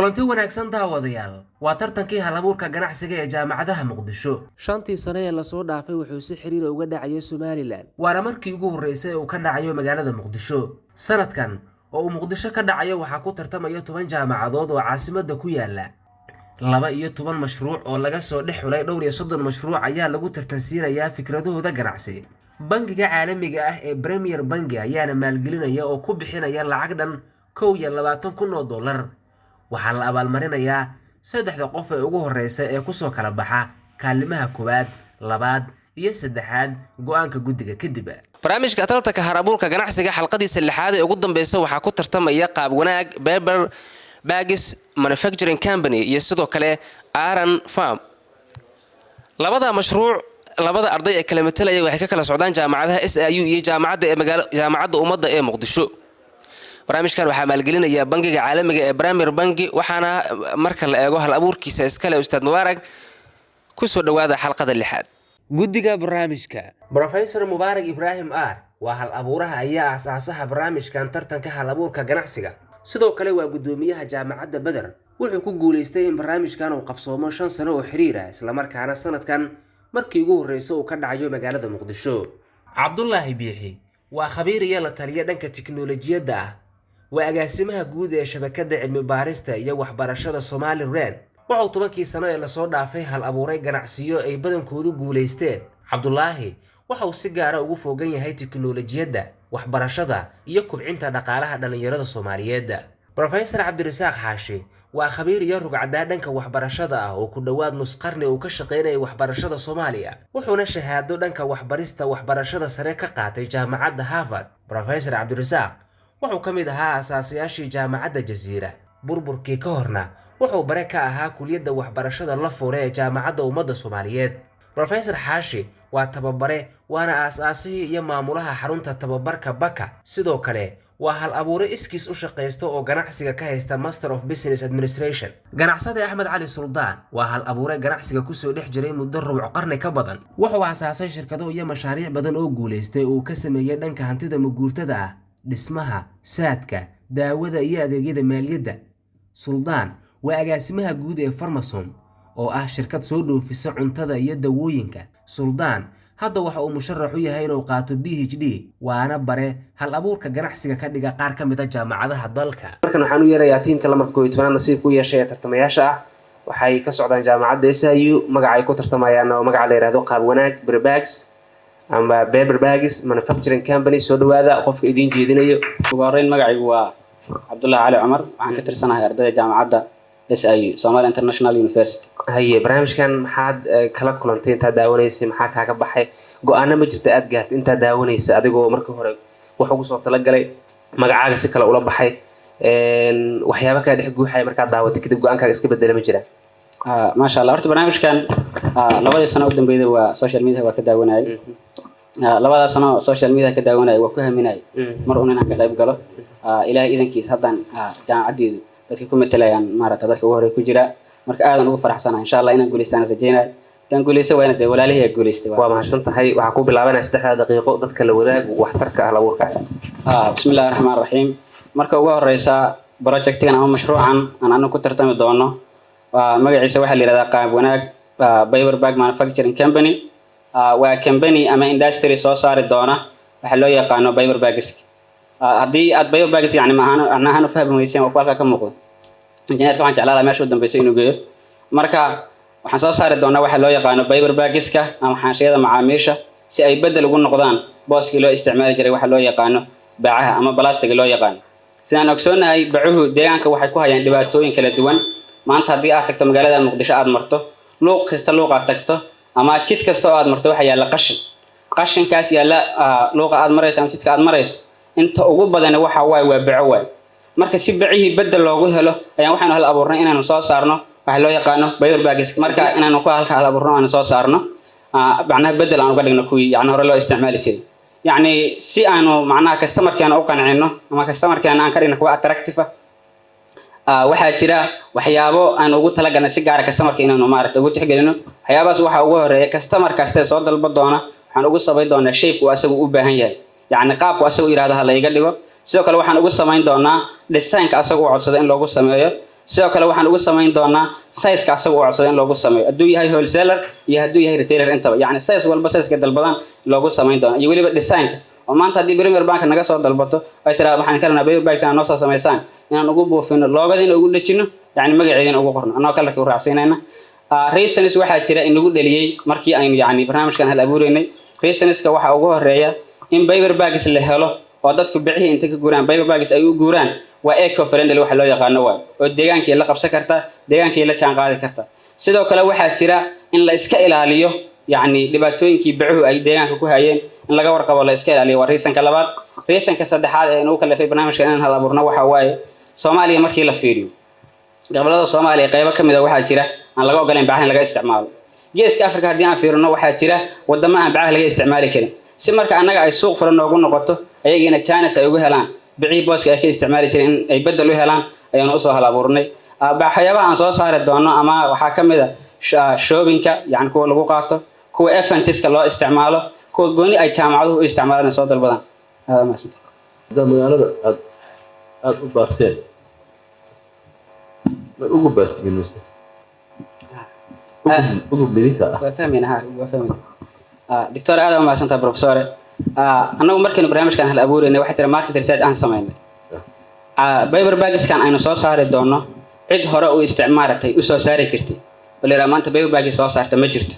Kulanti wanaagsan daawadayaal, waa tartankii halabuurka ganacsiga ee jaamacadaha Muqdisho. 5-tii sane ee lasoo dhaafay wuxuu si xiriira uga dhacayay Somaliland, waana markii ugu horreysay uu ka dhacayo magaalada Muqdisho. Sanadkan oo uu Muqdisho ka dhacayo waxaa ku tartamaya 10 jaamacadood oo caasimadda ku yaala. 12 mashruuc oo laga soo dhex xulay dhowr iyo 30 mashruuc ayaa lagu tartansiinayaa fikradahooda ganacsi. Bangiga caalamiga ah ee Premier Bangi ayaana maalgelinaya oo ku bixinaya lacag dhan 21,000 oo dollar. Waxaa la abaalmarinayaa saddexda qof ee ugu horeysa ee kusoo kala baxa kaalimaha koowaad, labaad iyo saddexaad go-aanka guddiga kadib. Barnaamijka tartanka halabuurka ganacsiga xalqadiisa lixaad ee ugu dambeysa waxaa ku tartamaya Qaab Wanaag Paper Bags Manufacturing Company iyo sidoo kale Aran Farm. Labada mashruuc, labada arday ee kala matelaya waxay ka kala socdaan jaamacadaha SIU iyo jaamacadda ee magaalo Jaamacadda Ummadda ee Muqdisho. Barnaamijkan waxaa maalgelinaya bangiga caalamiga ee Premier Bangi, waxaana marka la eego hal abuurkiisa iskale Ustaad Mubaarag. Kusoo dhawaada xalqada lixaad. Guddiga barnaamijka: Professor Mubaarak Ibraahim Aar waa hal abuuraha ayaa aasaasaha barnaamijkan tartanka hal abuurka ganacsiga, sidoo kale waa guddoomiyaha Jaamacadda Beder. Wuxuu ku guulaystay in barnaamijkan uu qabsoomo 5 sano oo xiriir ah, islamarkaana sanadkan markii ugu horreysa uu ka dhacayo magaalada Muqdisho. Cabdulaahi Biixi waa khabiir iyo la taliya dhanka tiknoolajiyadda ah, waa agaasimaha guud ee shabakadda cilmi baarista iyo waxbarashada Somali Ren. Wuxuu 10-kii sano ee lasoo dhaafay hal abuuray ganacsiyo ay badankoodu guulaysteen. Cabdulaahi waxa uu si gaara ugu foogan yahay tiknoolajiyadda, waxbarashada iyo kubcinta dhaqaalaha dhallinyarada Soomaaliyeed. Professor Cabdirasaaq Xaashi waa khabiir iyo rugcadaa dhanka waxbarashada ah oo ku dhowaad nus qarni uu ka shaqaynayay waxbarashada Soomaaliya, wuxuuna shahaado dhanka waxbarista waxbarashada sare ka qaatay Jaamacadda Harvard. Professor Cabdirasaaq wuxuu ka mid ahaa asaasayaashii Jaamacadda Jasiira. Burburkii ka horna wuxuu bare ka ahaa kuliyadda waxbarashada La Fure ee Jaamacadda Ummadda Soomaaliyeed. Professor Xaashi waa tababare, waana aas-aasihii iyo maamulaha xarunta tababarka Baka. Sidoo kale waa hal abuure iskiis u shaqaysta oo ganacsiga ka haysta Master of Business Administration. Ganacsade Axmed Cali Suldaan waa hal abuure ganacsiga kusoo dhex jiray muddo rubuc qarni ka badan. Wuxuu asaasay shirkado iyo mashaariic badan oo guulaystay oo uu ka sameeyey dhanka hantida maguurtada ah, dhismaha, saadka, daawada iyo adeegyada maaliyadda. Suldaan waa agaasimaha guud ee Farmasom oo ah shirkad soo dhoofisa cuntada iyo dawooyinka. Suldaan hadda waxa uu musharax u yahay inuu qaato PhD, waana bare hal abuurka ganacsiga ka dhiga qaar ka mid a jaamacadaha dalka. Markan waxaan u yeerayaa tiimka lambarka 11aad nasiib ku yeeshay ee tartamayaasha ah. Waxay ka socdaan Jaamacadda SIU. Magaca ay ku tartamayaan oo magaca la yihahdo Qaab Wanaag Berbags ama Paper Bags Manufacturing Company. Soo dhawaada. Qofka idiin jeedinayo? Ugu horreyn, magacaygu waa Cabdullahi Cali Cumar. Waxaan ka tirsanahay ardayda jaamacadda SIU, Somalia International University. Haye, barnaamijkan maxaad kala kulantay intaad daawanaysay? Maxaa kaaga baxay? Go-aano ma jirta aad gaartay intaad daawanaysa, adigoo markii hore wax ugu soo talagalay, magacaaga si kale ula baxay, waxyaaba kaa dhex guuxaya, markaad daawatay kadib go-aankaaga iska bedela ma jiraan? Maasha Allah, horta barnaamijkan 2-dii sano u dambeeyay waa social media waa ka daawanayay. 2-daas sano social media ka daawanayay, waa ku haminayay mar un inaan ka qayb galo. Ilaahay idankiis, haddaan jaamacaddeedu dadka ku matalayaan, maaragta, dadka ugu horey ku jira. Marka aadan ugu faraxsanahay, insha Allah inaan guulaystaan rajeynaya. Haddaan guulaysto waana dee walaalihii aa guulaystay. Waa mahadsan tahay. Waxaa ku bilaabanaya 3-da daqiiqo, dadka la wadaag waxtarka ah abuurkaaga. Bismi illahi raxmaan raxiim. Marka ugu horeysa, projectigan ama mashruucan aan anagu ku tartami doono waa magaciisa waxaa la yihahdaa Qaab Wanaag Paper Bag Manufacturing Company. Waa company ama industry soo saari doona waxa loo yaqaano paper bags. Haddii aad paper bags yani maahan macnahaan u fahmi weyseen, waa ku halkaa ka muuqda. Injineerka waxaan jeclaan lahaa meesha u dambeysa inuu geeyo. Marka waxaan soo saari doonaa waxa loo yaqaano paper bagska ama xaanshiyada macaamiisha, si ay bedel ugu noqdaan booskii loo isticmaali jiray waxa loo yaqaano bacaha ama balastiga loo yaqaano. Sidaan ogsoonahay, bacuhu deegaanka waxay ku hayaan dhibaatooyin kala duwan. Maanta haddii aad tagto magaalada Muqdisho, aad marto luuq kasta, luuq aad tagto ama jid kasta oo aad marto, waxaa yaalla qashin. Qashinkaas yaalla luuqa aad marayso ama jidka aad marayso, inta ugu badani waxa waaye waa baco waay. Marka si bacihii bedel loogu helo ayaan waxaanu hal abuurnay inaanu soo saarno waxa loo yaqaano paper bags. Marka inaanu ku halka hal abuurno, aanu soo saarno, macnaha bedel aan uga dhigno kuwii yani hore loo isticmaali jiray, yacni si aanu macnaha customerkeena u qancino ama customerkeena aan ka dhigno kuwa attractive ah. Waxaa jira waxyaabo aan ugu talagalnay si gaara customerka inaanu maaragta ugu tixgelino. Waxyaabahaas waxaa ugu horeeya, customer kaste soo dalba doona waxaan ugu samayn doonaa shape uu asagu u baahan yahay, yacni qaabku asagu yidhahdo ha la iga dhigo. Sidoo kale waxaan ugu samayn doonaa designka asagu u codsada in loogu sameeyo. Sidoo kale waxaan ugu samayn doonaa size-ka asaga uu codsado in loogu sameeyo, hadduu yahay wholesaler iyo hadduu yahay retailer intaba. Yacni size walba size-ka dalbadaan loogu samayn doona, iyo weliba design-ka, oo maanta haddii Premier Bank naga soo dalbato, ay tiraa waxaan ka rabnaa paper bags inaan noo soo samaysaan, inaan ugu buufino logo-gadiina, ugu dhejino, yacni magaceediina ugu qorno, annagoo color-kii u raacsiinayna. Reasons waxaa jira in lagu dhaliyey markii aynu yacni barnaamijkan hal abuureynay. Reasons-ka waxaa ugu horeeya in paper bags la helo oo dadku bicihii inta ka guuraan paper bags ay u guuraan. Waa eco friendly waxa loo yaqaano waay, oo deegaankii la qabsan karta, deegaankii la jaan qaadi karta. Sidoo kale waxaa jira in la iska ilaaliyo yacni dhibaatooyinkii bicuhu ay deegaanka ku hayeen, in laga warqabo, la iska ilaaliyo, waa reason-ka labaad. Reason-ka saddexaad ee inagu kalifay barnaamijka inaan hal abuurno waxa waaye, Soomaaliya markii la fiiriyo, gobolada Soomaaliya qaybo ka mid a waxaa jira aan laga ogolayn bacaha in laga isticmaalo. Geeska Africa haddii aan fiirino, waxaa jira wadamo aan bacaha laga isticmaali karin. Si marka annaga ay suuq furan noogu noqoto, ayagiina chance ay ugu helaan bicihii booska ay ka isticmaali jireen in ay bedel u helaan, ayaanu usoo hal abuurnay. Waxyaabaha aan soo saari doono ama waxaa ka mid a shopping-ka, yani kuwa lagu qaato, kuwa events-ka loo isticmaalo, kuwa gooni ay jaamacaduhu u isticmaalaan, soo dalbadaan. Aad mahadsantahay. Haddaa magaalada aada u baarteen, ma ugu baartiin mise ugu midinka ah? Waa fahmayna, ha, waa fahmayna. Doctor, aad aa mahadsantahay. Professor, annagu markaynu barnaamijkan hal abuureynay, waxaa jira market research aan samaynay. Paper bags-kan aynu soo saari doono, cid hore u isticmaalatay, u soo saari jirtay oo la yidhaha maanta paper bag soo saarta ma jirto.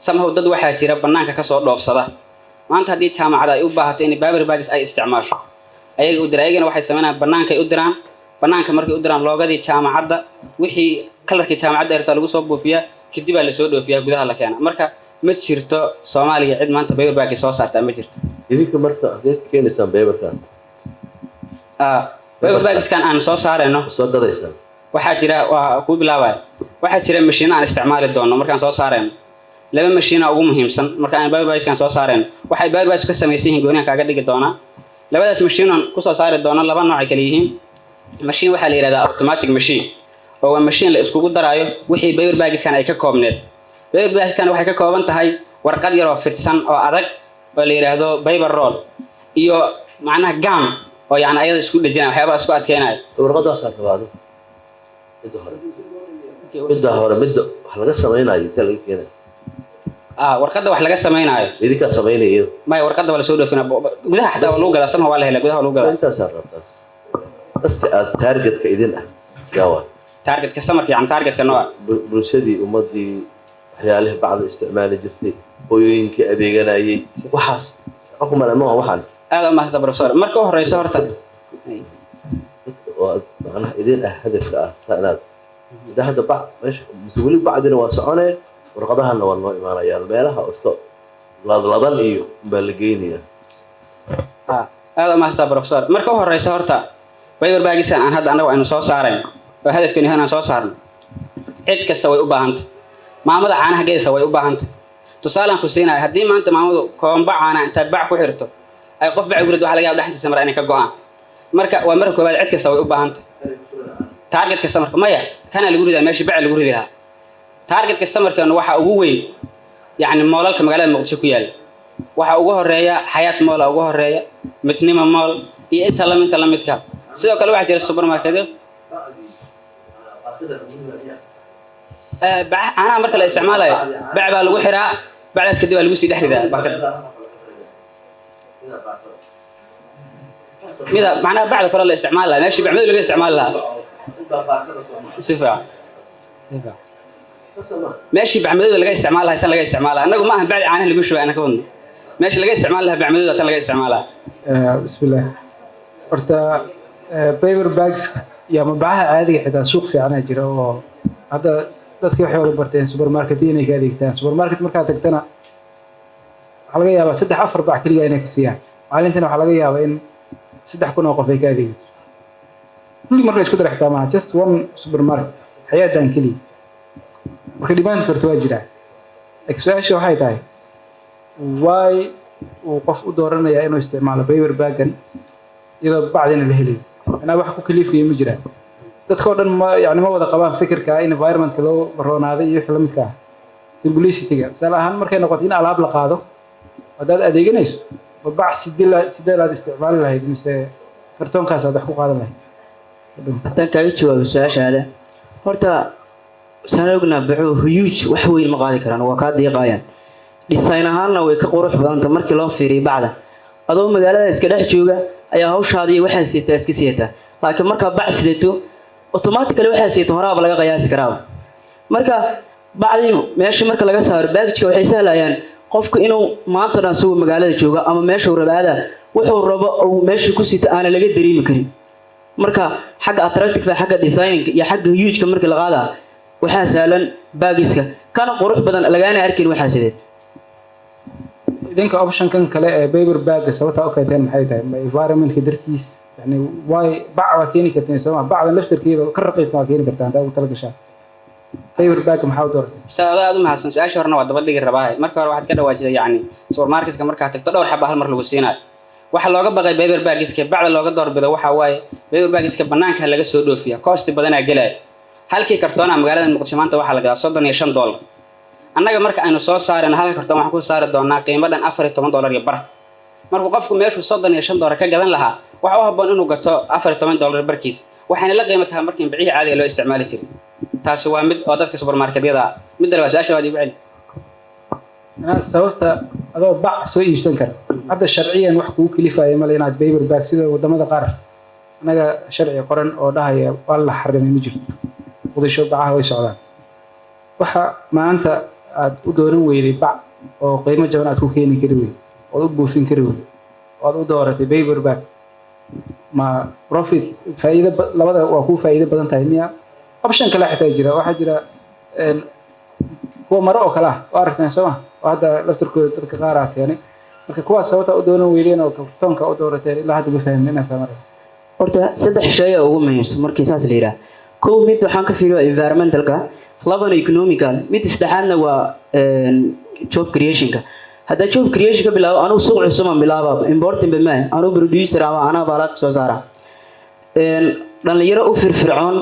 Somehow dad waxaa jira banaanka kasoo dhoofsada. Maanta haddii jaamacada ay u baahato inay paper bags ay isticmaasho, ayaga u dira. Ayagana waxay sameynayaan, bannaankay u diraan. Banaanka markay u diraan, logo-gadii jaamacadda, wixii color-kii jaamacadda ay rabtaa lagu soo buufiyaa, kadib baa lasoo dhoofiyaa, gudaha la keena. Marka ma jirto Soomaaliya cid maanta paper bag soo saartaa, ma jirto. Idinka marka halkeed ka keenaysaan paper-kan? Paper bags-kan aan soo saarayno soo gadaysaan? Waxaa jira, waa kuu bilaabaya, waxaa jira mashiino aan isticmaali doono markaan soo saarayno. Laba mashiina ugu muhiimsan marka aan paper bags-kan soo saarayno. Waxay paper bags ka samaysan yihiin goonihan kaaga dhigi doonaa. Labadaas mashiinon kusoo saari doono laba nooc ay kala yihiin. Mashiin waxaa la yidhahdaa automatic machine, oo waa mashiin la iskugu daraayo wixii paper bags-kan ay ka koobneed. Paper bags-kan waxay ka kooban tahay warqad yar oo fidsan oo adag oo la yidhaahdo paper roll, iyo macnaha gum oo yani ayada isku dhejinaya, waxyaabaha isku adkeynaya. Warqadaasaa rabaa adigu, midda hore, midda hore, midda wax laga samaynayo, intee laga keenayo? Warqadda wax laga samaynayo? Idinkaa samaynaya iyada? Maya, warqadda waa lasoo dhoofinaa. Gudaha xataa waa lagu gadaa, sama waa la helaa, gudaha waa lagu gadaa. Intaasaa rabtaas. Dadka aad target-ka idin ah yaa waa? Target customer-ka, yani target-ka nooca? Bulshadii, ummadii, waxyaalihii bacda isticmaali jirtay, hooyooyinkii adeeganayay, waxaas shaqo kuma le maaha waxaan. Aad u mahadsan, professor. Marka u horeysa horta Dadka oo aad macnaha idin ah, hadafka ah taa inaad hadda hadda bac meesha mise weli bacdina waa soconee, warqadahana waa noo imaanayaan meelaha oo iska ladladan iyo baa la geynayaa. Aad u mahadsan, professor. Marka u horeysa horta paper bags-kan aan hadda annagu aynu soo saarayn oo hadafkeenu yahay inaan soo saarno, cid kasta way u baahantay. Maamada caanaha gedaysa way u baahantay. Tusaalaan ku siinaya, haddii maanta maamadu koomba caana intaa bac ku xirto ay qof bac ugu rid, waxa laga yaaba dhexdiisa mara inay ka go'aan. Marka waa marka koowaad, cid kasta way u baahantay. Target customer-ka, maya, kana lagu ridaa meeshii bac lagu ridi lahaa. Target customer-keenu waxa ugu weyn yacni mall-alka magaalada Muqdisho ku yaalla. Waxaa ugu horeeya Xayaat Mall, ugu horeeya Midnimo Mall iyo inta lamid, inta lamidka. Sidoo kale waxaa jira supermarket-yo. Caanaha marka la isticmaalayo bac baa lagu xiraa, bacdaas kadib baa lagu sii dhex ridaa baakada. Mida macnaha bacda kale la isticmaali lahaa, meeshii bacmadu laga isticmaali lahaa, si fiican, si fiican, meeshii bacmadooda laga isticmaali lahaa tan laga isticmaala. Annagu ma ahan bacdi caanaha lagu shubay ana ka wadno, meeshii laga isticmaali lahaa bacmadooda tan laga isticmaalaa. Bismillah. Horta paper bags iyo ama bacaha caadiga xitaa suuq fiicanaa jira, oo hadda dadki waxay wada barteen supermarket inay ka adeegtaan. Supermarket markaad tagtana waxaa laga yaabaa saddex afar bac keliya inay ku siiyaan maalintina. Waxaa laga yaabaa in 3,000 oo qof ay ka adeegto kulli marka la isku dara xitaa maaha just one supermarket, Xayaadan keliya. Marka demand horta waa jiraa. Laakiin su-aasha waxay tahay, why uu qof u dooranayaa inuu isticmaalo paper bag-an iyadoo bacdina la helayo? Macnaha wax ku kaliifaya ma jiraan? Dadka oo dhan ma yani ma wada qabaan fikirka in environment-ka loo roonaaday iyo wixii la midka ah. Simplicity-ga, tusaale ahaan, markay noqoto in alaab la qaado, haddaad adeeganayso, ma bac sideelaad isticmaali lahayd mise kartoonkaas aad wax ku qaadan lahayd? Haddaan kaaga jawaabo su-aashaada. Horta saan ognaa, bacuhu huge wax weyn ma qaadi karaan, waa kaa diiqayaan. Design ahaanna way ka qurux badanta markii loo fiiriyo bacda. Adoo magaalada iska dhex jooga ayaa hawshaada iyo waxaa sitaa iska siyataa, laakiin markaa bac sidato, automatically waxaa sidato horaaba laga qiyaasi karaaba. Marka bacdii meesha marka laga saaro, package-ka waxay sahlayaan qofku inuu maanta dhan isagoo magaalada jooga ama meesha uu rabo aada, wuxuu rabo uu meesha ku sito aana laga dareemi karin. Marka xagga attractive, xagga designing iyo xagga huge-ka marka la qaadaa, waxaa sahlan bags-ka, kana qurux badan, lagaana arkin waxaa sideed. Idinka optionkan kale ee paper bag sababta u keenteen maxay tahay? Ma environmentka dartiis? Yani way bac waa keeni karteen sooma? Bacdan laftarkeeda ka raqiisan waa keeni kartaa haddaa ugu tala gashaa. Paper bag maxaa u dooratay? Ustaad, aad aad u mahadsan. Su-aasha horena waa daba dhigi rabaa. Marka hore waxaad ka dhawaajisay, yacni, supermarketka markaad tagto dhowr xaba hal mar lagu siinayo. Waxa looga baqay paper bags-ka, bacda looga doorbido, waxa waaye paper bags-ka banaanka laga soo dhoofiya, cost badanaa gelaya. Halkii kartoona magaalada Muqdisho maanta waxaa la gadaa $35. Annaga marka aynu soo saarayno halka kartoon, waxaan ku saari doonaa qiimo dhan $14 iyo bar. Markuu qofku meeshuu $35 ka gadan lahaa, waxa u habboon inuu gato $14 barkiis, waxayna la qiimo tahay markii bicihii caadiga loo isticmaali jiray. Taasi waa mid oo dadka supermarketyada. Midda labaad, su-aasha waad igu celi. Anaa sababta adoo bac soo iibsan kara hadda, sharciyan wax kugu kalifaya male inaad paper bag, sida wadamada qaar. Anaga sharci qoran oo dhahaya waa la xarimay ma jirto. Muqdisho bacaha way socdaan. Waxa maanta aad u dooran weyday bac oo qiimo jaban aad ku keeni kari weyday, ood u buufin kari weyday, ood u dooratay paper bag, ma profit faa'iido labada waa kuu faa'iido badan tahay miya? Option kale xitaa jira, waxaa jira kuwa maro oo kale ah, waa aragteen soo ma? Oo hadda laftarkooda dadka qaar aa keenay. Marka kuwaas sababta u dooran weydeen oo kartoonka u doorateen, ilaa hadda ma fahmin inaan fahman rabo. Horta saddex shay oo ugu muhiimsan markii saas la yidhaah: kow, mid waxaan ka fiiriyo environmentalka, labana economical, mid saddexaadna waa job creationka. Haddaa job creation ka bilaabo, anugu suuq cusub aan bilaababa, importing ba maaha, anugu producer ama anaa baalaad soo saara. Dhalinyaro u firfircoon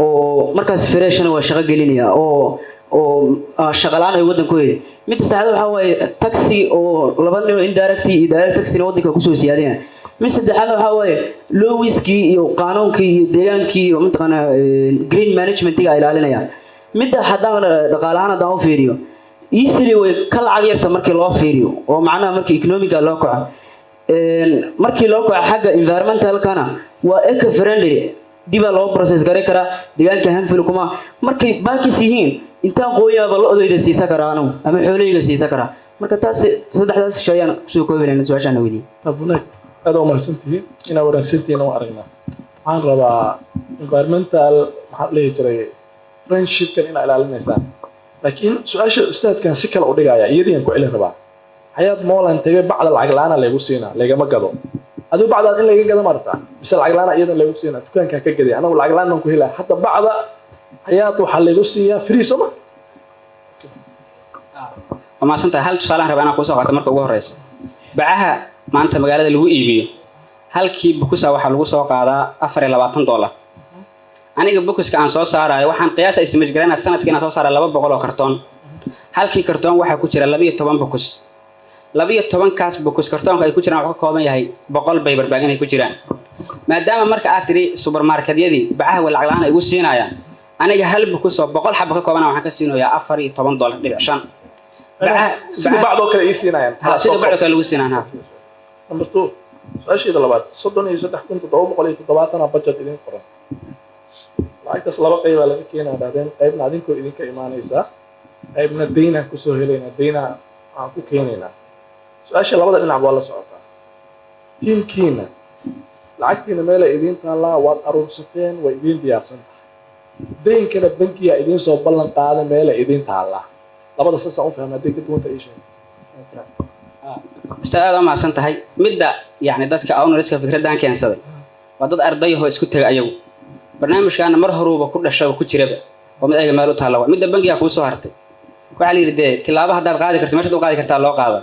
oo markaas freshana waa shaqo gelinaya oo shaqo la'aan ay waddankooda. Mid saddexaad waxaa waaye tax oo laba nin oo indirect iyo direct taxina waddanka kusoo siyaadinaya. Mid saddexaad waxaa waaye laws-kii iyo qaanuunkii iyo deegaankii iyo mataqaanaa green managementiga ay ilaalinayaan. Midda haddaan dhaqaale ahaan haddaan u fiiriyo, easily way ka lacag yarta markii loo fiiriyo, oo macnaha markii economiga loo kaco. Markii loo kaco xagga environmentalkana, waa eco friendly, dibaa loo process garay karaa, deegaanka hanfil kuma. Markay bags yihiin, intaan qooyaaba lo-dayda siisa karaa anugu ama xoolahayga siisa karaa. Marka taas saddexdaas shay ayaan kusoo koobi lahayn su-aashaan weydiiyey. Abunaag, aad u mahadsantihiin, inaa wanaagsantihiin waan aragnaa. Waxaan rabaa environmental, maxaa dhihi jiray, friendshipkan inaa ilaalinaysaan, laakiin su-aasha ustaadkan si kale u dhigaya, iyadiian ku celin rabaa. Xayaat Mall-an tegay, bacda lacag la-aana laygu siinaa, laygama gado. Adigu bacdaad in layga gado ma rabtaa mise lacag la-aana iyadan laygu siinaa? Dukaankaa ka gaday, anagu lacag la-aan baan ku helaa. Hadda bacda Xayaat waxaa laygu siiyaa free, soo ma? Waa mahadsantahay. Hal tusaalaan rabaa inaan kuusoo qaato. Marka ugu horeysa, bacaha maanta magaalada lagu iibiyo, halkii box-a waxaa lagu soo qaadaa $24. Aniga box-ka aan soo saarayo, waxaan qiyaasa estimate garanaa sanadkii inaan soo saara 200 oo kartoon. Halkii kartoon waxaa ku jira 12 box. 12-kaas box kartoonka ay ku jiraan wuxuu ka kooban yahay 100 paper bag inay ku jiraan. Maadaama marka aad tidhi supermarketyadii bacaha way lacag la'aan ay igu siinayaan, aniga hal box oo 100 xabo ka koobana waxaan ka siinayaa $14.5. Sida bacdoo kale ii siinayaan? Ha, sida bacdoo kale lagu siinaan, ha. Number two, su-aasheeda labaad: 33,770 budget idin qoran. Lacagtaas laba qeybaa laga keenaa dhahdeen, qaybna adinkoo idinka imaanaysaa, qaybna daynaan kusoo helaynaa, daynaa aan ku keenaynaa. Su-aasha labada dhinac waa la socotaa. Tiimkiina lacagtiina meelay idiin taallaa, waad aruursateen, way idiin diyaarsan tahay. Daynkana bankiyaa idiin soo ballan qaada, meelay idiin taallaa. Labada saasaan u fahma, hadday ka duwanta ii sheeg. Ustaad, aad u mahadsan tahay. Midda, yacni, dadka ownerska fikraddan keensaday waa dad ardayahoo isku tega ayagu. Barnaamijkaana mar horuuba ku dhashay oo ku jiraba, oo mid ayaga meel u taalla. Waa midda bankiga kuu soo hartay. Waxaa la yidhi dee tilaabo haddaad qaadi karto, meeshaad u qaadi kartaa loo qaada.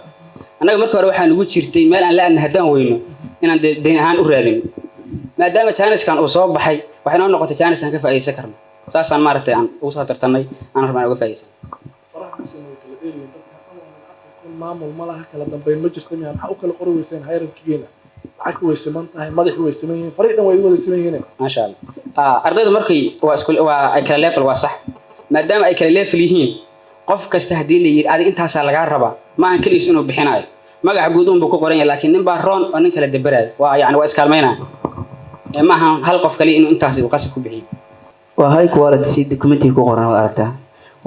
Annaga marka hore waxaa nugu jirtay meel aan la adna haddaan weyno inaan dee dayn ahaan u raadino. Maadaama chance-kan uu soo baxay, waxay noo noqotay chance aan ka faa'iidaysan karno. Saasaan maaragtay aan ugu soo tartanay, aan rabnaa uga faa'iidaysan. Faraha way kala dheeriyiin dadka. Maamul ma laha, kala dambeyn ma jirto miya? Maxaa u kala qori weyseen hierarchygeena? Lacagtu way siman tahay, madaxu way siman yihiin, farii dhan way wada siman yihiin. Maasha Allah. Ardaydu markay waa isku, waa ay kala level, waa sax. Maadaama ay kala level yihiin, qof kasta haddii la yidhi adiga intaasaa lagaa rabaa, ma ahan keligiis inuu bixinayo. Magaca guud unbuu ku qoran yahay, laakiin nin baa roon oo nin kala deberaayo, waa yani waa iskaalmaynaya. Ma ahan hal qof kaliya inuu intaas uu qasab ku bixiyo. Waa high quality si documentiga ku qoran waad aragtaa,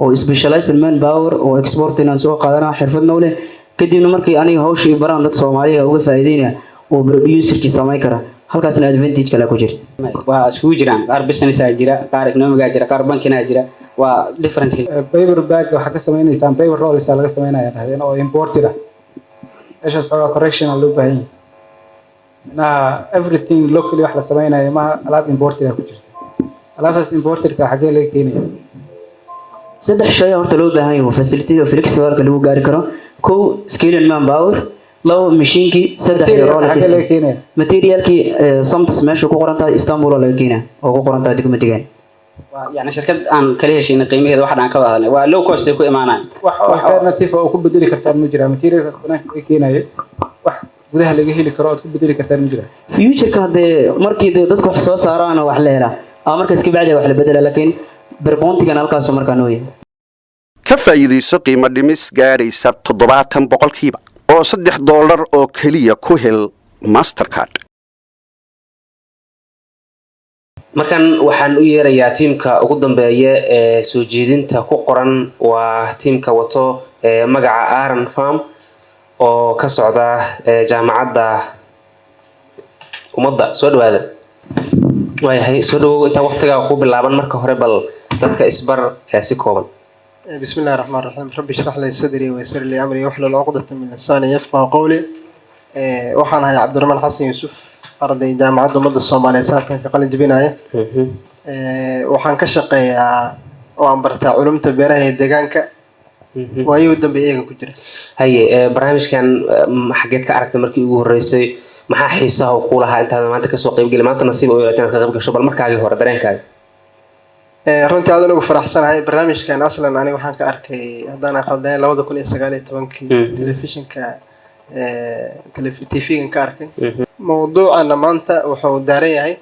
oo specialized man power oo export inaan soo qaadana xirfadna u leh. Kadibna markii aniga hawsha i baraan, dad Soomaaliya uga faa'iideynaya oo producerkii samayn kara, halkaasna advantage kale ku jirta. Waa iskugu jiraan, qaar business aa jira, qaar economic aa jira, qaar banking aa jira, waa different. Paper bag waxaa ka sameynaysaan, paper rolls aa laga sameynaya dhahdeen oo imported ah. Meeshaas xoogaa correction aa loo baahan yahay. Micnaha everything locally wax la sameynayo maha, alaab imported ah ku jirta. Alaabtaas importedka xaggee laga keenaya? Saddex shay horta loo baahan yahay facility oo flexible lagu gaari karo: kow, skilled man power; labo, mashiinkii; saddex, iyo Material xaggee laga rollerkiisi. keenaya? Materialkii somtas meesha ku qoran tahay Istanbul oo laga keenaya oo ku qoran tahay documentigan. Waa yani shirkad aan kala heshiinay qiimaheeda, waxaan aan ka wada hadalnay, waa low cost ay ku imaanayaan. Wax alternative oo ku bedeli kartaan ma jiraa? Materialka banaanka laga keenayo wax gudaha laga heli karo ood ku bedeli kartaan ma jiraa? Futureka haddee markii dee dadku wax soo saaraan oo wax la helaa ama markaas ka bacdi wax la bedela, laakiin berboontigan halkaasuu markaa noo yahay. Ka faa'iidayso qiimo dhimis gaadhaysa 70% oo $3 oo keliya ku hel Mastercard. Markan waxaan u yeerayaa tiimka ugu dambeeya ee soo jeedinta ku qoran, waa tiimka wato ee magaca Aran Farm oo ka socda ee Jaamacadda Ummadda. Soo dhawaada. Waayahay, soo dhawow. Intaa waqtigaa ku bilaaban, marka hore bal dadka isbar ee si kooban. بسم الله الرحمن الرحيم، رب اشرح لي صدري ويسر لي أمري واحلل عقدة من لساني يفقهوا قولي. Waxaan ahay Cabdiraxmaan Xasan Yuusuf, arday Jaamacadda Ummadda Soomaaliyeed sanadkan ka qalin jebinaya. Waxaan ka shaqeeyaa oo aan bartaa culumta beeraha iyo deegaanka, waayihii u dambeeyay iyaga ku jira. Haye, barnaamijkan xageed ka aragtay markii ugu horreysay? Maxaa xiisaha uu kuu lahaa intaad maanta kasoo qaybgeli? Maanta nasiib u yeelatay inaad ka qayb gasho, bal markaagii hore dareenkaaga? Runtii aad ugu faraxsanahay barnaamijkan. Aslan aniga waxaan ka arkay, haddaan qaldanay, 2019-kii telefishinka, TV-gan ka arkay. Mawduucana maanta wuxuu daaran yahay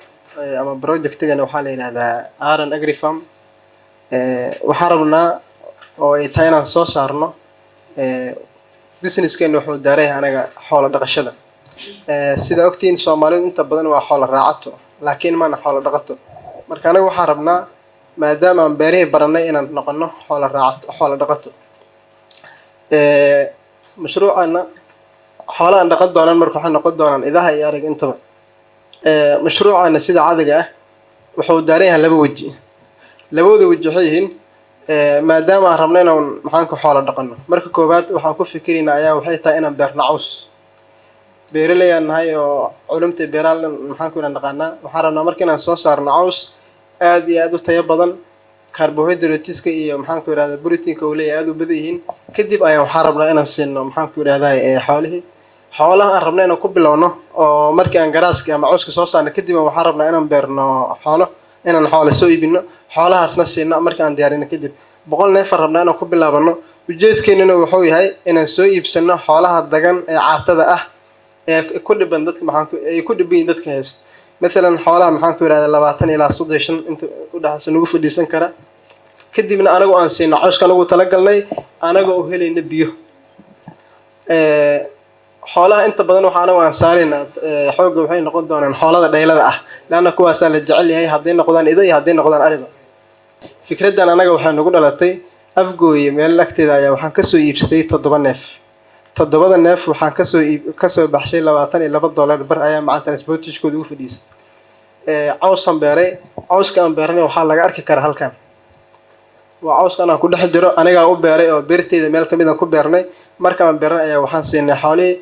ama projectigan waxaa la yidhahdaa Aran Agrifarm. Waxaan rabnaa oo ay tahay inaan soo saarno, businesskeena wuxuu daaran yahay anaga xoolo dhaqashada. Sida ogtihiin, Soomaalidu inta badan waa xoolo raacato, laakiin maana xoolo dhaqato. Marka anaga waxaan rabnaa, maadaama aan beerihii baranay, inaan noqono xoolo raacato, xoolo dhaqato. Mashruucana xoolaha aan dhaqan doonaan marka waxay noqon doonaan idaha iyo ariga intaba. Mashruucana sida caadiga ah wuxuu daaran yahay laba weji. Labada weji waxay yihiin, maadaama aan rabno inaan maxaanku xoolo dhaqano, marka koowaad waxaan ku fikiraynaa ayaa waxay tahay inaan beerno caws. Beeraley aan nahay oo culumta beeraha maxaanku inaan dhaqaanaa. Waxaan rabnaa marka inaan soo saarno caws aad iyo aad u tayo badan, carbohydrateska iyo maxaanku yidhahdaa proteinka uu leeyahay aad u badan yihiin. Kadib ayaan waxaan rabnaa inaan siino maxaanku yidhahdaa xoolihii. Xoolaha aan rabno inaan ku bilowno oo markii aan garaaska ama cawska soo saarno kadib, waxaan rabnaa inaan beerno xoolo, inaan xoolo soo iibino, xoolahaasna siino markii aan diyaarino kadib. 100 neef aan rabnaa inaan ku bilaabano. Ujeedkeennuna wuxuu yahay inaan soo iibsano xoolaha dagan ee caatada ah ee ku dhiban dadka, maxaan ku ay ku dhiban yihiin dadka haysta, mathalan xoolaha maxaan ku yidhahdaa 20 ilaa 35 inta u dhexaysa nagu fadhiisan kara. Kadibna anagu aan siino cawska anagu talagalnay, anagoo u helayna biyo. Xoolaha inta badan waxa anagu aan saarayna xoogga waxay noqon doonaan xoolada dhaylada ah, leanna kuwaasaa la jecel yahay, hadday noqdaan ido iyo hadday noqdaan ariba. Fikraddan anaga waxay nagu dhalatay Afgooye meel agteeda ayaa waxaan kasoo iibsaday toddoba neef. Toddobada neef waxaan kasoo iib kasoo baxshay $22 bar ayaa maca transportationkooda ugu fadhiistay. Cawsaan beeray. Cawska aan beeranay waxaa laga arki karaa halkan, waa cawskan aan ku dhex jiro, anigaa u beeray oo beerteyda meel kamid aan ku beernay. Markaan beernay ayaa waxaan siinay xoolihii.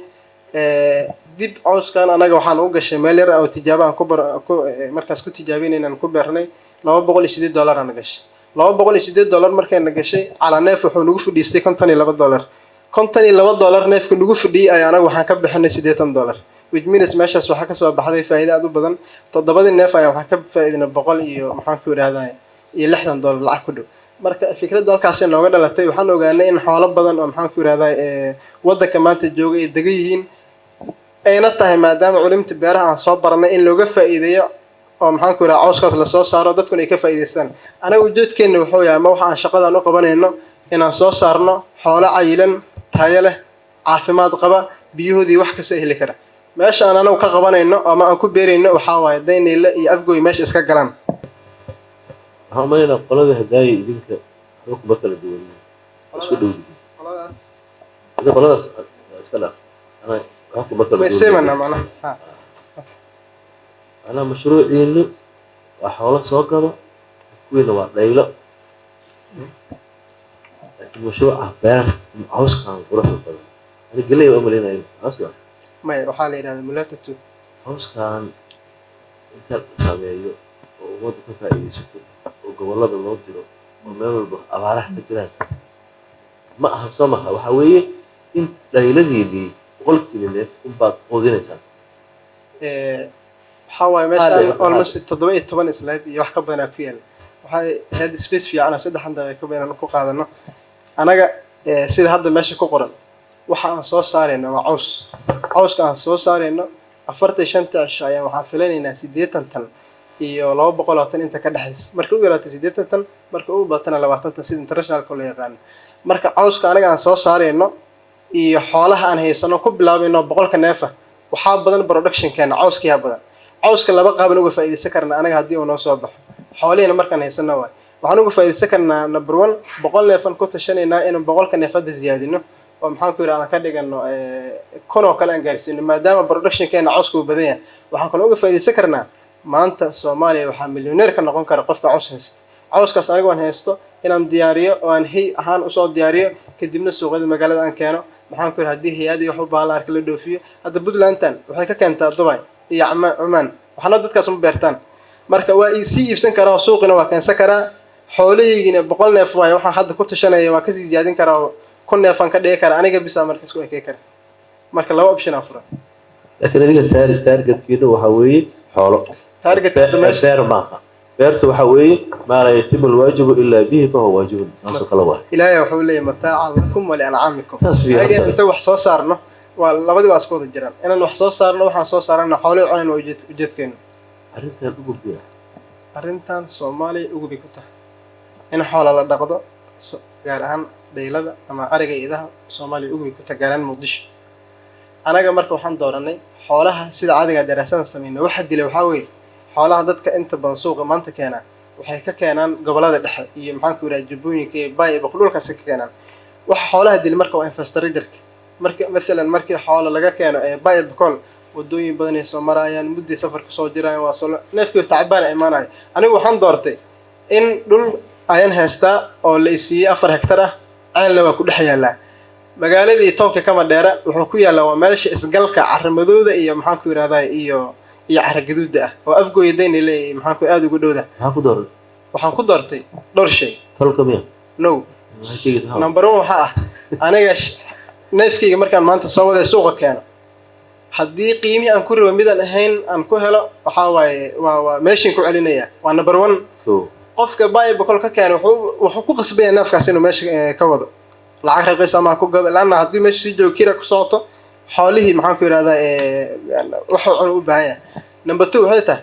Dib cawskan anaga waxaan u gashay meel yar oo tijaabo aan ku bar ku markaas ku tijaabinaynaan ku beernay. $208 aan gashay. $208 markayna gashay, calaa neef wuxuu nagu fadhiistay $52. $52 neefka nagu fadhiyey ayaa anaga waxaan ka bixinay $80, which means meeshaas waxaa kasoo baxday faa'iido aad u badan. Toddobadii neef ayaa waxaan ka faa'iidnay boqol iyo maxaan ku idhahdaa iyo $60 lacag ku dhow. Marka fikradda halkaasay nooga dhalatay. Waxaan ogaanay in xoolo badan oo maxaan ku idhahdaa waddanka maanta jooga ay degan yihiin. Ayna tahay maadaama culimta beeraha aan soo baranay in looga faa'iideeyo oo, maxaan ku yidhaha, cawskaas lasoo saaro, dadkuna ay ka faa'iidaystaan. Anaga ujeedkeenna wuxuu yahay ama waxa aan shaqadan u qabanayno inaan soo saarno xoolo cayilan, tayo leh, caafimaad qaba, biyahoodii wax kasta heli kara. Meesha aan anagu ka qabanayno ama aan ku beerayno waxaa waaye Dayniile iyo Afgoy, meesha iska galaan. Waxaan umaleynaa qolada hadaaya idinka waxba kuma kala duwan, isku dhow yihiin. Qoladaas. Idin qoladaas waa iska dhaaf, anaa waxba kuma kala way duwan. Seemana macnaha ha. Macnaha mashruuciinu waa xoolo soo gado, kuwiina waa dhaylo, laakiin mashruuca beer cawskan quruxda badan, ani geley waa umaleynaya caws waa. Maya, waxaa la yidhahdaa mulatatu. Cawskan inta la sameeyo oo ummaddu ka faa'iidaysato oo gobollada loo diro oo meel walba abaaraha ka jiraan ma aha, soo maha? Waxaa weeye in dhayladiinii 100-kiina neef unbaad quudinaysaan. Waxaa waaye meeshaan Qaali, almost 17 slide iyo wax ka badanaa ku yaala. Waxay ahayd space fiican oo 3 daqiiqo ba inaan ku qaadano. Anaga sida hadda meesha ku qoran, waxa aan soo saarayno waa caws. Cawska aan soo saarayno 45-ta cisho ayaan waxaan filanaynaa 80 tan iyo 200 oo tan inta ka dhexaysa. Marka u yaraato 80 tan, marka ugu batana 20 tan, sida internationalka loo yaqaano. Marka cawska anaga aan soo saarayno iyo xoolaha aan haysano ku bilaabayno 100-ka neefa, waxaa badan productionkeena, cawskiyaa badan. Cawska laba qaaban uga faa'iidaysan karnaa anaga haddii uu noo soo baxo, xoolihiina markaan haysano waay. Waxaan uga faa'iidaysan karnaa, number one, 100 neefan ku tashanaynaa inaan 100-ka neef hadda ziyaadino oo, maxaan ku yidhaha, aan ka dhigano 1000 oo kale aan gaarsiino, maadaama productionkeena cawska uu badan yahay. Waxaan kaloo uga faa'iidaysan karnaa, maanta Soomaaliya waxaa milyoneer ka noqon kara qofka caws haysta. Cawskaas anigu aan haysto inaan diyaariyo oo aan hay ahaan usoo diyaariyo, kadibna suuqyada magaalada aan keeno, maxaan ku yidhi, haddii hay-adii wax u baahan la arka la dhoofiyo. Hadda Puntlandan waxay ka keentaa Dubai iyo Cumaan, waxna dadkaas ma beertaan. Marka waa sii iibsan karaa oo suuqina waa keensan karaa. Xoolahaygina 100 neef waayo, waxaan hadda ku tashanaya waa kasii ziyaadin karaa oo 1000 neefaan ka dhigi karaa, aniga bisa marka isku ekey kara. Marka laba option aa furan. Laakiin adiga targetkiina waxaa weeye xoolo. Targetka meesha Beer maaha. Beerta waxaa weeye maa laa yatimu alwaajibu ilaa bihi fahuwa waajibun, taasoo kale waay. Ilaahay wuxuu leeyahay mataacan lakum waliancaamikum. Taas fiican Anaga tahay. inta wax soo saarno, waa labadii waa isku wada jiraan. Inaan wax soo saarno, waxaan soo saarana xoolihii cunan, waa ujeedkeenu. Arrintan ugu biya. Arrintan Soomaaliya ugubi ku tahay in xoola la dhaqdo, gaar ahaan dhaylada ama ariga iyo idaha. Soomaaliya ugubi ku tahay, gaar ahaan Muqdisho. Anaga marka waxaan dooranay xoolaha. Sida caadiga daraasada sameyna, waxa dilay waxaa weeye xoolaha dadka inta badan suuqa maanta keenaa waxay ka keenaan gobolada dhexe iyo, maxaan ku yidhaha, Jubbooyinka iyo Baay iyo dhulkaasi ka keenaan. Waxa xoolaha dilay marka waa infrastructure. Marka mathalan markii xoola laga keeno ee Baay iyo Bakool, wadooyin badan ay soo marayaan, mudday safar kusoo jirayaan, waa soo neefkii tacbaan imaanaya. Anigu waxaan doortay in dhul ayaan haystaa oo la isiiyey 4 hektar ah, ceelna waa ku dhex yaallaa, magaaladii toonka kama dheera. Wuxuu ku yaallaa waa meesha isgalka caramadooda iyo, maxaan ku yidhahdaa, iyo cara gaduuda ah oo Afgooya dayna leeyahay, maxaan ku aada ugu dhowda. Maxaa ku dooran? Waxaan ku doortay dhowr shay. Tolka miya? No. Maxaa sheegaysaa? Number one waxaa ah, aniga neefkayga markaan maanta soo waday suuqa keeno, haddii qiimihii aan ku rabo midaan ahayn aan ku helo, waxaa waaye waa meeshin ku celinaya. Waa number one. Kow. Qofka Baay Boqol ka keena wuxuu ku qasbaya neefkaas inuu meesha ka wado, lacag raqiis ama ha ku gado, laanna haddii meesha sii joogo kira ku socoto, xoolihii, maxaan ku yidhahdaa, wuxuu cunu u baahan yahay. Number two waxay tahay,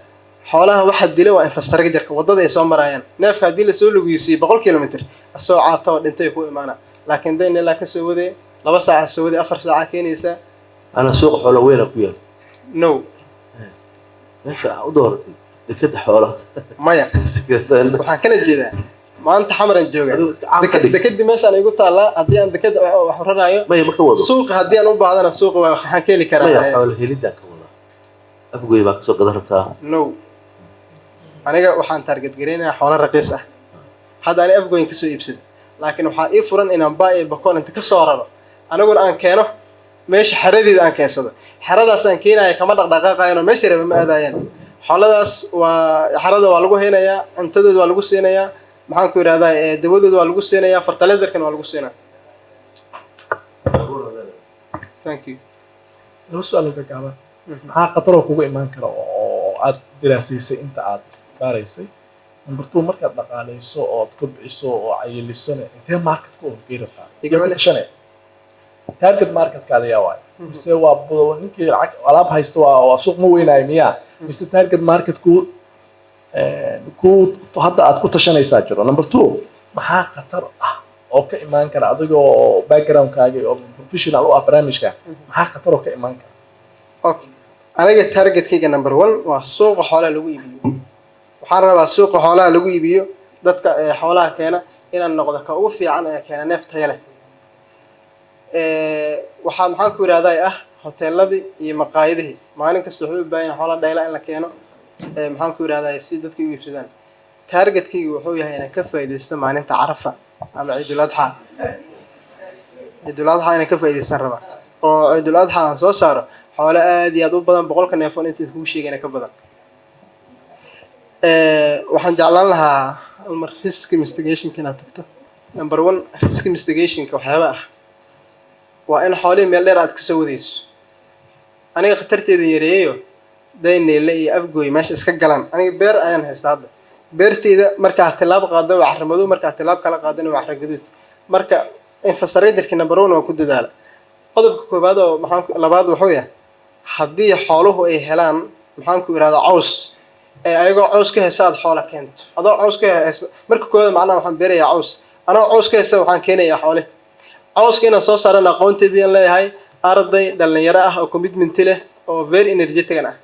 xoolaha waxa dila waa infrastructure-ka waddada ay soo marayaan. Neefka haddii lasoo lugeysiiyo 100 kilomitr, asoo caato oo dhintay ku imaana, laakiin dayn ilaa kasoo waday 2 saaca, soo waday 4 saaca keenaysaa. Ana suuq xoolo weyna ku yaal? No. Meesha aa u dooratay dekada xoolaha? Maya, waxaan kala jeedaa maanta Xamaran jooga. Adigu iska caam ka dhig. Dekadii meeshaan igu taallaa, haddii aan dekada wax raraayo. Maya, ma ka wado. Suuqa haddii aan u baahdana, suuqa waxaan ka heli karaa. Maya, xoolo helidaan ka wadaa. Afgoy baa kasoo gadan rabtaa? No, aniga waxaan target gareynayaa xoolo raqiis ah. Hadda ani Afgoyn kasoo iibsado, laakiin waxaa ii furan inaan Baa iyo Bakool inta kasoo raro, aniguna aan keeno meesha xeradeeda aan keensado. Xeradaas aan keenaya kama dhaqdhaqaaqayan oo meesha raba ma aadayaan. Xooladaas waa xerada waa lagu haynayaa, cuntadooda waa lagu siinayaa, maxaan ku yidhahdaa, dawadooda waa lagu siinayaa, fertilizerkan waa lagu siinaya. Thank you. Laba su-aal oo gaaban: maxaa khataroo kugu imaan kara oo aad diraasaysay inta aad baaraysay? Number two, markaad dhaqaaleyso oo aad kobciso oo cayilisona, intee market ku horgey rabtaa? Iga Yaa ku celi. tashanaya? Target marketkaada yaa waay? Mise waa ninkii lacag alaab haysta, waa suuq ma weynaayo miyaa? Mise target marketku ku hadda aad ku tashanaysaa jiro? Number two, maxaa khatar ah oo ka imaan kara, adigoo backgroundkaaga oo professional u ah barnaamijka, maxaa khatar oo ka imaan kara? Okay, aniga targetkayga number one waa suuqa xoolaha lagu iibiyo. Waxaan rabaa suuqa xoolaha lagu iibiyo, dadka ee xoolaha keena, inaan noqdo ka ugu fiican ee keena neef tayo leh. Waxaa maxaan ku yidhahdaa ah hoteeladii iyo maqaayadihii maalin kasta waxay u baahan yihiin xoola dhayla in la keeno, maxaan ku yidhahdaa, si dadka u iibsadaan. Targetkayga wuxuu yahay inaan ka faa'iidaysto maalinta Carafa ama Ciidul Adxa. Ciidul Adxa inaan ka faa'iidaystan rabaa, oo Ciidul Adxa aan soo saaro xoolo aad iyo aad u badan, 100-ka neefoon inta kuu sheegayna ka badan. Waxaan jeclaan lahaa mar risk mitigationka inaad tagto. Number one, risk mitigationka waxyaaba ah waa in xoolihii meel dheer aad kasoo wadayso. Aniga khatarteeda yareeyayo, Dayneyle iyo Afgooy meesha iska galaan. Aniga beer ayaan haystaa hadda. Beerteyda markaa tilaab qaado waa carro madow, markaa tilaab kala qaadana waa carro gaduud. Marka infrastructure number one waa ku dadaala. Qodobka koowaad oo maxaan labaad wuxuu yahay, haddii xooluhu ay helaan, maxaan ku yidhahdaa, caws, ee ayagoo caws ka heysa aad xoola keento, adoo caws ka heysa. Marka koowaad macnaha waxaan beerayaa caws, anoo caws ka heysa waxaan keenayaa xoole. Cawska inaan soo saaran aqoonteedii aan leeyahay, arday dhalinyaro ah oo commitment leh oo very energetic ah,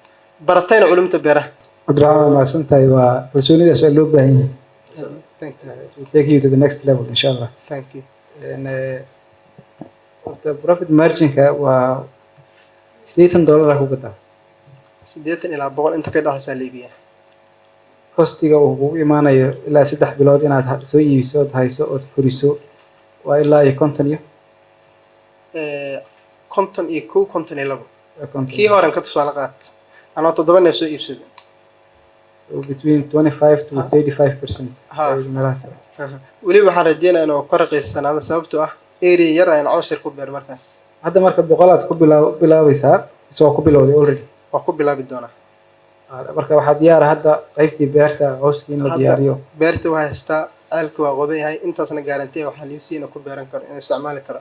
baratayna culumta beeraha. Cabdiraxmaan, waa mahadsan tahay. Waa kalsoonidaas waa loo baahan yahay. Thank you. It will take you to the next level, insha Allah. Thank you. Horta profit marginka waa $80 ku gadaa? 80 ilaa 100 inta ka dhexaysaa la iibiyaa. Costiga uu kugu imaanayo ilaa 3 bilood inaad soo iibiso, ood hayso, ood koriso, waa ilaa iyo konton iyo 51, 52. Waa 50. Kii horen ka tusaale qaat, anoo toddoba neef soo iibsaday. So between 25 to 35% meelahaas. Weliba waxaan rajeynaya inuu ka raqiisanaado, sababtoo ah area yar ayaan caws yar ku beer markaas. Hadda marka 100-aad ku bilaabaysaa mise waa ku bilowday already? Waa ku bilaabi doonaa. Marka waxaa diyaara hadda qaybtii beerta, cawskii in la Hadda diyaariyo. Beerta waa haystaa, ceelka waa qodan yahay, intaasna guarantee waxaa lii siin ku beeran karo, inuu isticmaali karo,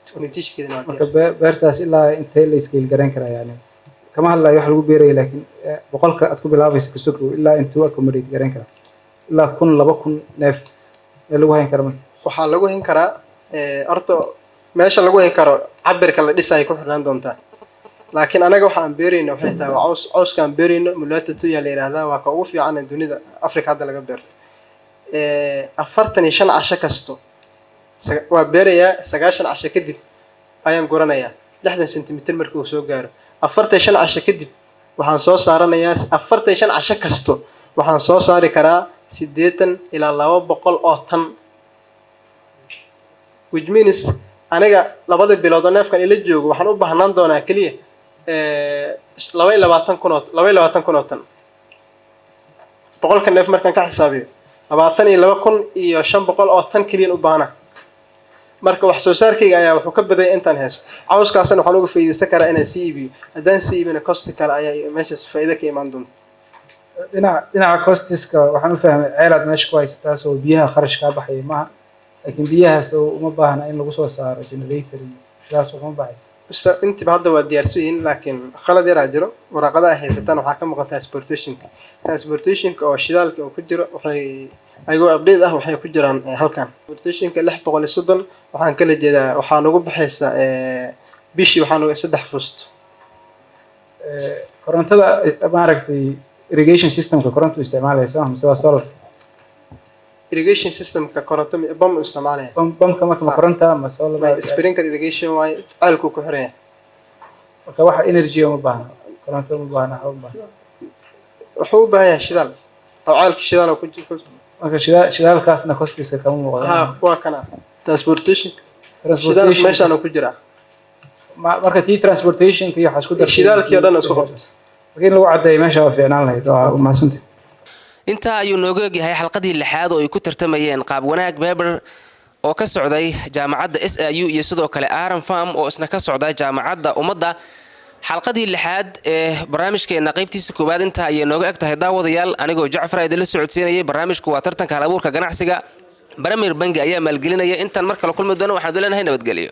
documentation-keedana waa Marka diyaar. Beertaas ilaa intee la scale garayn karaa? Yani kama hadlayo wax lagu beeraya, laakiin 100-ka aad ku bilaabayso kasokow, ilaa intuu accommodate garayn karaa? Ilaa 1000, 2000 neef ee lagu hayn kara marka? Waxaa lagu hin karaa, horta meesha lagu hin karo cabirka la dhisaya ku xirnaan doontaa, laakiin anaga waxa aan beerayno waxay tahay waa caws. Cawska aan beerayno mulata tuya la yidhaahdaa, waa ka ugu fiican ee dunida, Africa hadda laga beerto. 45 casho kasto waa beerayaa, 90 casho kadib ayaan guranayaa, 60 centimeter markii uu soo gaaro. 45 casho kadib waxaan soo saaranayaa, 45 casho kasto waxaan soo saari karaa 80 ilaa 200 oo tan, which means aniga labada bilood oo neefkan ila joogo waxaan u baahnaan doonaa keliya 22,000 oo 22,000 oo tan. 100-ka neef markaan ka xisaabiyo, 22,500 oo tan keliyan u baahna. Marka wax soo saarkayga ayaa wuxuu ka badaya intaan haysto. Cawskaasna waxaan uga faa'iidaysan karaa inaan sii iibiyo. Haddaan sii iibina, costi kale ayaa meeshaas faa'iido ka imaan doonta. Dhinaca costiska waxaan u fahmay ceelaad meesha ku haysataas oo biyaha kharash kaa baxaya maaha, laakiin biyahaas oo uma baahna in lagu soo saaro generator iyo sidaas uma baxay. Intiiba hadda waa diyaarsan yihiin, laakiin khalad yaraa jiro. Waraaqada ay haysataan waxaa ka maqan transportationka. Transportationka oo shidaalka oo ku jiro, waxay ayagoo update ah waxay ku jiraan halkan. Transportationka 630 waxaan kala jeedaa, waxaa nagu baxaysa bishii waxaa nagu saddex fusto. Korontada, maaragtay, irrigation systemka korontu isticmaalaysa mise waa solar? Irrigation systemka koronto bam u isticmaalaya. Bamka marka ma koronta ma solar? Sprinkler irrigation waaye, ceelkuu ku xiran yahay. Marka waxa energy uma baahna, koronto uma baahna, waxba uma baahna. Wuxuu u baahan yahay shidaal oo ceelka shidaal oo ku Marka shidaalkaasna costiisa kama muuqdo. Ha, waa kana transportation shidaalka meeshaan ku jiraa. Marka tii transportationka iyo waxaa isku dartay Shidaalkii oo dhan isku qabta. Marka in lagu caddeeyo meesha waa fiicnaan lahayd. Waa mahadsantay. Intaa ayuu nooga egyahay xalqadii lixaad oo ay ku tartamayeen Qaab Wanaag Paper oo ka socday jaamacadda SIU iyo sidoo kale Aran Farm oo isna ka socda Jaamacadda Ummadda. Xalqadii lixaad ee barnaamijkeena qaybtiisa koowaad intaa ayay nooga eg tahay, daawadayaal. Anigoo Jacfar idinla socodsiinayay. Barnaamijku waa tartanka hal abuurka ganacsiga. Premier Bangi ayaa maalgelinaya. Intaan mar kale kulmi doono, waxaan leenahay nabadgelyo.